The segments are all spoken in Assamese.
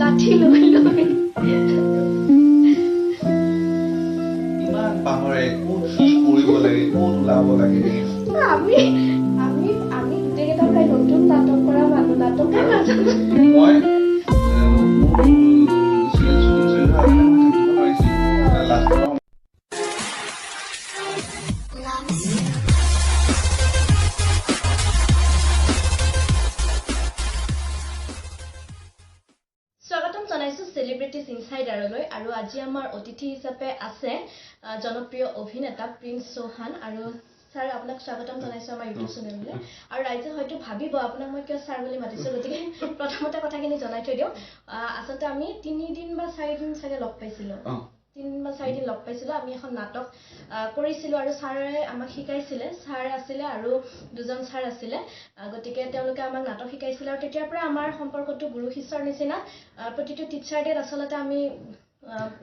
লাঠি লৈ লৈ ইমান পাহৰে ক'ত কি কৰিব লাগে, ক'ত ওলাব লাগে। আমি আমি আমি গোটেইকেইটা প্ৰায় নতুন নাটক কৰা মানুহ, নাটকে নাজানো। মই মোৰ চিৰিয়েল শ্বুটিং চলি থকাৰ কাৰণে মই থাকিব নোৱাৰিছিলোঁ লাষ্টৰ। স্বাগতম জনাইছো চেলিব্ৰিটিজ ইনচাইডাৰলৈ। আৰু আজি আমাৰ অতিথি হিচাপে আছে জনপ্ৰিয় অভিনেতা প্ৰিন্স চৌহান। আৰু ছাৰ, আপোনাক স্বাগতম জনাইছো আমাৰ ইউটিউব চেনেললৈ। আৰু ৰাইজে হয়তো ভাবিব আপোনাক মই কিয় ছাৰ বুলি মাতিছো, গতিকে প্ৰথমতে কথাখিনি জনাই থৈ দিওঁ। আচলতে আমি 3 দিন বা 4 দিন চাগে লগ পাইছিলোঁ। 3 বা 4 দিন লগ পাইছিলোঁ। আমি এখন নাটক কৰিছিলোঁ আৰু ছাৰে আমাক শিকাইছিলে। ছাৰ আছিলে আৰু দুজন ছাৰ আছিলে, গতিকে তেওঁলোকে আমাক নাটক শিকাইছিলে আৰু তেতিয়াৰ পৰা আমাৰ সম্পৰ্কটো গুৰু শিষ্যৰ নিচিনা। প্ৰতিটো টিচাৰ ডেত আচলতে আমি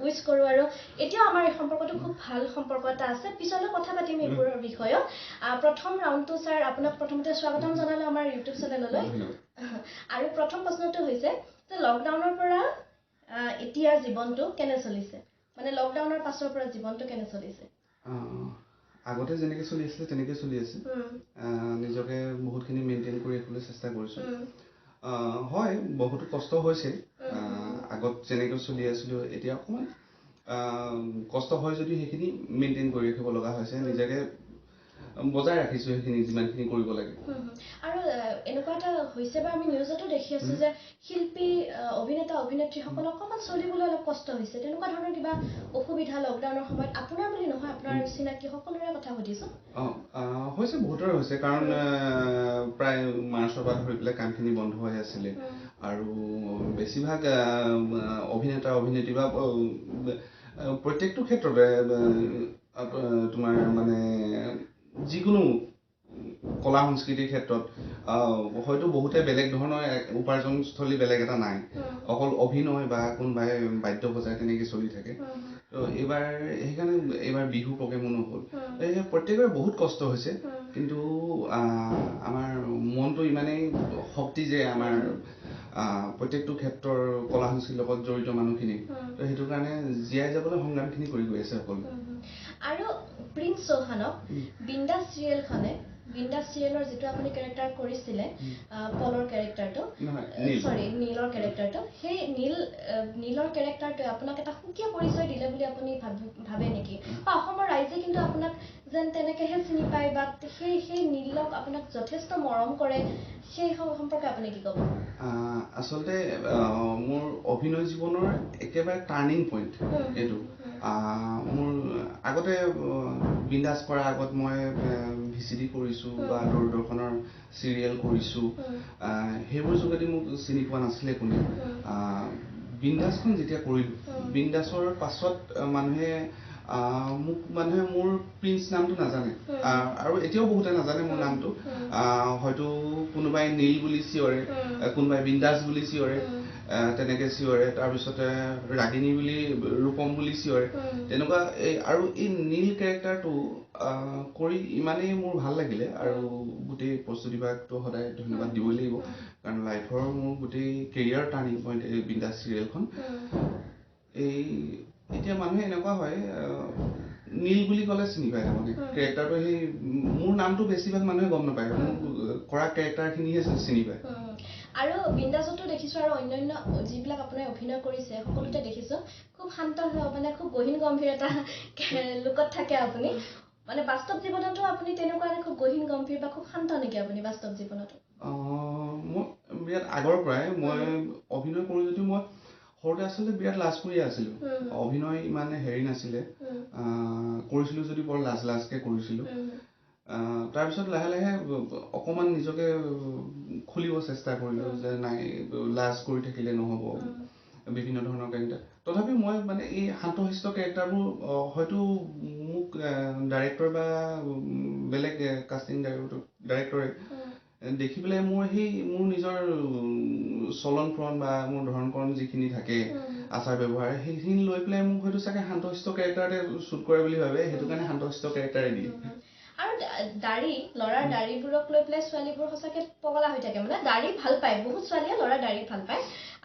উইচ কৰোঁ আৰু এতিয়াও আমাৰ এই সম্পৰ্কটো খুব ভাল সম্পৰ্ক এটা আছে। পিছলৈ কথা পাতিম এইবোৰৰ বিষয়েও। প্ৰথম ৰাউণ্ডটো, ছাৰ, আপোনাক প্ৰথমতে স্বাগতম জনালোঁ আমাৰ ইউটিউব চেনেললৈ। ধন্যবাদ। আৰু প্ৰথম প্ৰশ্নটো হৈছে যে লকডাউনৰ পৰা এতিয়া জীৱনটো কেনে চলিছে, মানে লকডাউনৰ পাছৰ পৰা জীৱনটো কেনে চলিছে? আগতে যেনেকৈ চলি আছিলে তেনেকৈ চলি আছে। নিজকে বহুতখিনি মেইনটেইন কৰি ৰাখিবলৈ চেষ্টা কৰিছোঁ। হয়, বহুতো কষ্ট হৈছে। আগত যেনেকৈ চলি আছিলোঁ এতিয়া অকণমান কষ্ট হয় যদিও সেইখিনি মেইনটেইন কৰি ৰাখিব লগা হৈছে। নিজকে বজাই ৰাখিছোঁ সেইখিনি যিমানখিনি কৰিব লাগে। হুম, হুম। আৰু এনেকুৱা এটা হৈছে বা আমি নিউজতো দেখি আছো যে শিল্পী, অভিনেতা অভিনেত্ৰীসকল অকণমান চলিবলৈ অলপ কষ্ট হৈছে। তেনেকুৱা ধৰণৰ কিবা অসুবিধা লকডাউনৰ সময়ত আপোনাৰ বুলি নহয়, আপোনাৰ চিনাকি সকলোৰে কথা সুধিছোঁ। অঁ, হৈছে, বহুতৰে হৈছে। কাৰণ প্ৰায় মাৰ্চৰ পৰা ধৰি পেলাই কামখিনি বন্ধ হৈ আছিলে আৰু বেছিভাগ অভিনেতা অভিনেত্ৰী বা প্ৰত্যেকটো ক্ষেত্ৰতে তোমাৰ মানে যিকোনো কলা সংস্কৃতিৰ ক্ষেত্ৰত হয়তো বহুতে বেলেগ ধৰণৰ উপাৰ্জনস্থলী বেলেগ এটা নাই, অকল অভিনয় বা কোনোবাই বাদ্য বজাই তেনেকৈ চলি থাকে। তো এইবাৰ সেইকাৰণে এইবাৰ বিহু প্ৰগ্ৰেমো নহ'ল। এই প্ৰত্যেকৰে বহুত কষ্ট হৈছে। কিন্তু আমাৰ মনটো ইমানেই শক্তি যে আমাৰ প্ৰত্যেকটো ক্ষেত্ৰৰ কলা সংস্কৃতিৰ লগত জড়িত মানুহখিনি, তো সেইটো কাৰণে জীয়াই যাবলৈ সংগ্ৰামখিনি কৰি গৈ আছে সকলোৱে। হুম, হুম। আৰু প্ৰিন্স চৌহানক বিন্দাছ চিৰিয়েলখনে, বিন্দাছ চিৰিয়েলৰ যিটো আপুনি কেৰেক্টাৰ কৰিছিলে, পলৰ কেৰেক্টাৰটো, নহয়, নীল। চৰি, নীলৰ কেৰেক্টাৰটো, সেই নীলৰ কেৰেক্টাৰটোৱে আপোনাক এটা সুকীয়া পৰিচয় দিলে বুলি আপুনি ভাবে নেকি? বা অসমৰ ৰাইজে কিন্তু আপোনাক যেন তেনেকেহে চিনি পায় বা সেই নীলক আপোনাক যথেষ্ট মৰম কৰে, সেই সম্পৰ্কে আপুনি কি ক'ব? আচলতে মোৰ অভিনয় জীৱনৰ একেবাৰে টাৰ্ণিং পইণ্ট এইটো। মোৰ আগতে বিন্দাছ কৰাৰ আগত মই ভিচিডি কৰিছোঁ বা দূৰদৰ্শনৰ চিৰিয়েল কৰিছোঁ। সেইবোৰ যোগেদি মোক চিনি পোৱা নাছিলে কোনেও। বিন্দাছখন যেতিয়া কৰিলোঁ, বিন্দাছৰ পাছত মানুহে মোক, মানুহে মোৰ প্ৰিন্স নামটো নাজানে আৰু এতিয়াও বহুতে নাজানে মোৰ নামটো। হয়তো কোনোবাই নীল বুলি চিঞৰে, কোনোবাই বিন্দাছ বুলি চিঞৰে, তেনেকে চিঞৰে, তাৰপিছতে ৰাগিনী বুলি, ৰূপম বুলি চিঞৰে, তেনেকুৱা। এই আৰু এই নীল কেৰেক্টাৰটো কৰি ইমানেই মোৰ ভাল লাগিলে আৰু গোটেই প্ৰস্তুতিবাকটো সদায় ধন্যবাদ দিবই লাগিব, কাৰণ লাইফৰ মোৰ গোটেই কেৰিয়াৰ টাৰ্ণিং পইণ্ট এই বিন্দাছ চিৰিয়েলখন। এই এতিয়া মানুহে এনেকুৱা হয়, নীল বুলি ক'লে চিনি পায়। তাৰমানে কেৰেক্টাৰটো সেই মোৰ নামটো বেছিভাগ মানুহে গম নাপায়, মোৰ কৰা কেৰেক্টাৰখিনিহে চিনি পায়। আৰু বিন্দাছতো দেখিছোঁ আৰু অন্যান্য যিবিলাক আপোনাৰ অভিনয় কৰিছে সকলোতে দেখিছোঁ, খুব শান্ত, মানে খুব গহীন গম্ভীৰ এটা লুকত থাকে আপুনি। মানে বাস্তৱ জীৱনতো আপুনি তেনেকুৱা খুব গহীন গম্ভীৰ বা খুব শান্ত নেকি আপুনি বাস্তৱ জীৱনতো? মই বিৰাট আগৰ পৰাই মই অভিনয় কৰোঁ যদিও মই সৰুতে আচলতে বিৰাট লাজকুৰীয়া আছিলোঁ। অভিনয় ইমান হেৰি নাছিলে, কৰিছিলোঁ যদি বৰ লাজ লাজকৈ কৰিছিলোঁ। তাৰপিছত লাহে লাহে অকণমান নিজকে খুলিব চেষ্টা কৰিলোঁ যে নাই, লাজ কৰি থাকিলে নহ'ব। বিভিন্ন ধৰণৰ কেৰেক্টাৰ, তথাপি মই মানে এই শান্তশিষ্ট কেৰেক্টাৰবোৰ হয়তো মোক ডাইৰেক্টৰ বা বেলেগ কাষ্টিং ডাইৰেক্টৰে দেখি পেলাই মোৰ সেই মোৰ নিজৰ চলন ফুৰণ বা মোৰ ধৰণ কৰণ যিখিনি থাকে, আচাৰ ব্যৱহাৰ, সেইখিনি লৈ পেলাই মোক হয়তো চাগে শান্তশিষ্ট কেৰেক্টাৰতে শ্বুট কৰে বুলি ভাবে, সেইটো কাৰণে শান্তশিষ্ট কেৰেক্টাৰে দিয়ে। আৰু দাড়ি, ল'ৰাৰ দাড়িবোৰক লৈ পেলাই ছোৱালীবোৰ সঁচাকে পগলা হৈ থাকে, মানে দাড়ি ভাল পায় বহুত ছোৱালীয়ে, ল'ৰাৰ দাড়ি ভাল পায়।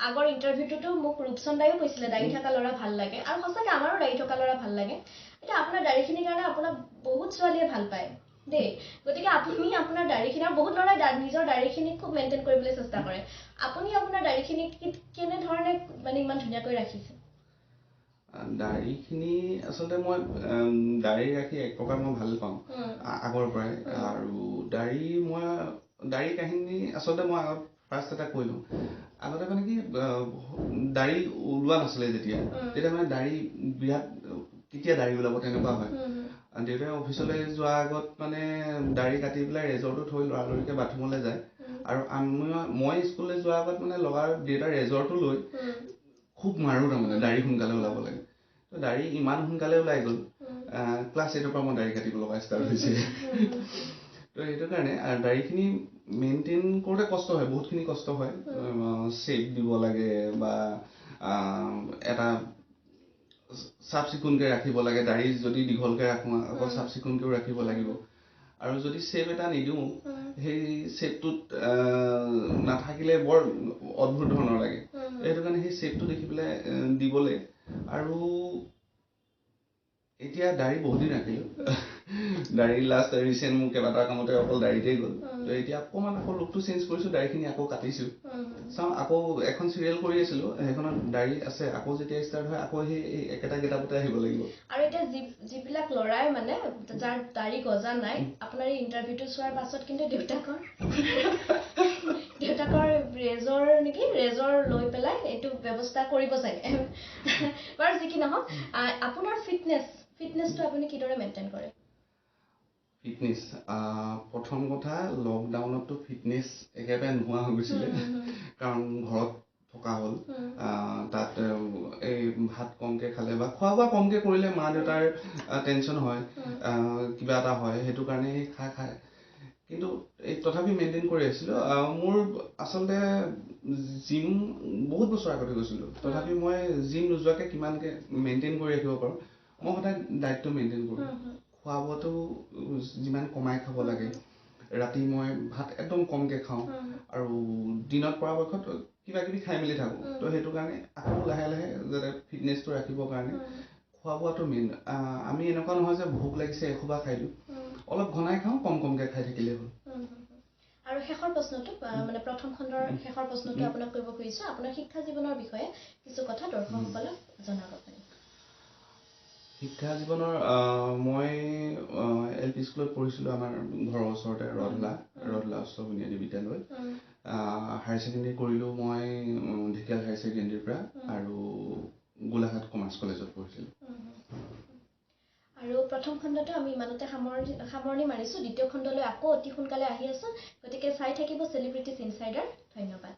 আগৰ ইণ্টাৰভিউটোতো মোক ৰূপচন দায়ো কৈছিলে দাড়ি থকা ল'ৰা ভাল লাগে, আৰু সঁচাকৈ আমাৰো দাড়ি থকা ল'ৰা ভাল লাগে। এতিয়া আপোনাৰ দাড়িখিনিৰ কাৰণে আপোনাক বহুত ছোৱালীয়ে ভাল পায় দেই, গতিকে আপুনি আপোনাৰ দাড়িখিনি, আৰু বহুত ল'ৰাই নিজৰ দাড়িখিনি খুব মেইনটেইন কৰিবলৈ চেষ্টা কৰে, আপুনি আপোনাৰ দাড়িখিনি কেনেধৰণে মানে ইমান ধুনীয়াকৈ ৰাখিছে? দাড়িখিনি আচলতে মই দাড়ি ৰাখি এক প্ৰকাৰ মই ভাল পাওঁ আগৰ পৰাই। আৰু দাড়ি মই দাড়ি কাহিনী আচলতে মই আগত ফাৰ্ষ্ট এটা কৈ লওঁ। আগতে মানে কি দাড়ি ওলোৱা নাছিলে যেতিয়া, তেতিয়া মানে দাড়ি বিৰাট কেতিয়া দাড়ি ওলাব তেনেকুৱা হয়। দেউতাই অফিচলৈ যোৱাৰ আগত মানে দাড়ি কাটি পেলাই ৰেজৰটো থৈ লৰালৰিকৈ বাথৰুমলৈ যায়, আৰু মই স্কুললৈ যোৱাৰ আগত মানে লগাৰ দেউতাৰ ৰেজৰটো লৈ খুব মাৰোঁ, তাৰমানে দাড়ি সোনকালে ওলাব লাগে। তো দাড়ি ইমান সোনকালে ওলাই গ'ল, ক্লাছ 8ৰ পৰা মই দাড়ি কাটিব লগা ষ্টাৰ্ট হৈছে। তো সেইটো কাৰণে দাড়িখিনি মেইনটেইন কৰোঁতে কষ্ট হয়, বহুতখিনি কষ্ট হয়। শ্বেপ দিব লাগে বা এটা চাফ চিকুণকৈ ৰাখিব লাগে। দাড়ি যদি দীঘলকৈ ৰাখোঁ আকৌ চাফ চিকুণকৈও ৰাখিব লাগিব, আৰু যদি শ্বেপ এটা নিদিওঁ সেই শ্বেপটোত নাথাকিলে বৰ অদ্ভুত ধৰণৰ লাগে। সেইটো কাৰণে সেই শ্বেপটো দেখি পেলাই দিবলৈ। আৰু এতিয়া দাড়ি বহুত দিন ৰাখিলোঁ, দাড়ি লাষ্ট ৰিচেণ্ট মোৰ কেইবাটা কামতে অকল দাড়িতেই গ'ল। তো এতিয়া অকণমান আকৌ লুকটো চেঞ্জ কৰিছোঁ, দাড়িখিনি আকৌ কাটিছোঁ। চাওঁ আকৌ এখন চিৰিয়েল কৰি আছিলোঁ, সেইখনত দাড়ি আছে, আকৌ যেতিয়া ষ্টাৰ্ট হয় আকৌ সেই একেটা গেটআপতে আহিব লাগিব। আৰু এতিয়া যিবিলাক ল'ৰাই মানে যাৰ দাড়ি গজা নাই, আপোনাৰ এই ইণ্টাৰভিউটো চোৱাৰ পাছত কিন্তু দেউতাকৰ ৰেজৰ নেকি, ৰেজৰ লৈ পেলাই এইটো ব্যৱস্থা কৰিব চাগে। বাৰু যি কি নহওক, আপোনাৰ ফিটনেছটো আপুনি কিদৰে মেইনটেইন কৰে? ফিটনেছ প্ৰথম কথা লকডাউনততো ফিটনেছ একেবাৰে নোহোৱা হৈ গৈছিলে, কাৰণ ঘৰত থকা হ'ল। তাত এই ভাত কমকৈ খালে বা খোৱা বোৱা কমকৈ কৰিলে মা দেউতাৰ টেনশ্যন হয়, কিবা এটা হয়, সেইটো কাৰণে খাই খাই কিন্তু এই তথাপি মেইনটেইন কৰি আছিলোঁ। মোৰ আচলতে জিম বহুত বছৰ আগতে গৈছিলোঁ, তথাপি মই জিম নোযোৱাকৈ কিমানকৈ মেইনটেইন কৰি ৰাখিব পাৰোঁ। মই সদায় ডায়েটটো মেইনটেইন কৰোঁ, খোৱা বোৱাটো যিমান কমাই খাব লাগে। ৰাতি মই ভাত একদম কমকৈ খাওঁ, আৰু দিনত পৰাপক্ষত কিবা কিবি খাই মেলি থাকোঁ। তো সেইটো কাৰণে আকৌ লাহে লাহে যাতে ফিটনেছটো ৰাখিবৰ কাৰণে খোৱা বোৱাটো মেইন। আমি এনেকুৱা নহয় যে ভোক লাগিছে এসোপা খাই দিওঁ, অলপ ঘনাই খাওঁ, কম কমকৈ খাই থাকিলেই হ'ল। আৰু শেষৰ প্ৰশ্নটো, মানে প্ৰথম খণ্ডৰ শেষৰ প্ৰশ্নটো আপোনাক কৰিব খুজিছোঁ, আপোনাৰ শিক্ষা জীৱনৰ বিষয়ে কিছু কথা দৰ্শকসকলক জনাব পাৰে। শিক্ষা জীৱনৰ মই এল পি স্কুলত পঢ়িছিলোঁ, আমাৰ ঘৰৰ ওচৰতে ৰধলা উচ্চ বুনিয়াদী বিদ্যালয়। হায়াৰ ছেকেণ্ডেৰী কৰিলোঁ মই ঢেকীয়াল হায়াৰ ছেকেণ্ডেৰীৰ পৰা, আৰু গোলাঘাট কমাৰ্চ কলেজত পঢ়িছিলোঁ। আৰু প্ৰথম খণ্ডটো আমি ইমানতে সামৰণি মাৰিছোঁ, দ্বিতীয় খণ্ডলৈ আকৌ অতি সোনকালে আহি আছোঁ। গতিকে চাই থাকিব চেলিব্ৰিটিজ ইনচাইডাৰ। ধন্যবাদ।